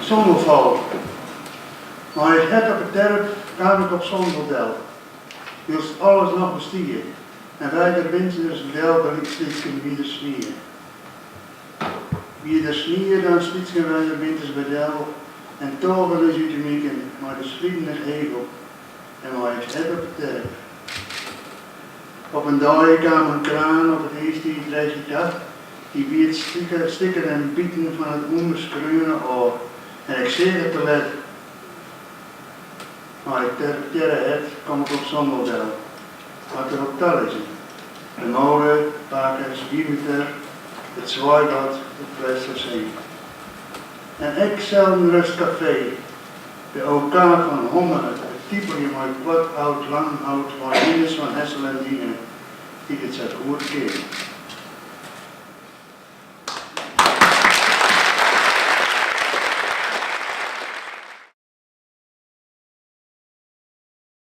Sondelfal. Mei it hert op 'e terp kaam ik op Sondel del, wylst alles noch bestie en wy der winters del slytsken wie der snie. Wie der snie dan slytsken wy der winters by del en tôgen ús út de miken mei de sliden it heech op en mei it hert op 'e terp. Op in dei kaam in kraan op it iistiidrêchje ta, dy wie it stikken en biten fan it ûnbeskreaune ôf en ik seach it te let. Mei it terptearre hert kom ik op Sondel del. Moat der op talizzen. De mole, pake Swiemeter, it Swaaigat, it Pleistoseen. En ek Zeldenrust Café, de OK fan Homme, it tipeljen mei koart hout, lang hout, mei Rinus van Hessel en Dine, dy't it sa goed kin.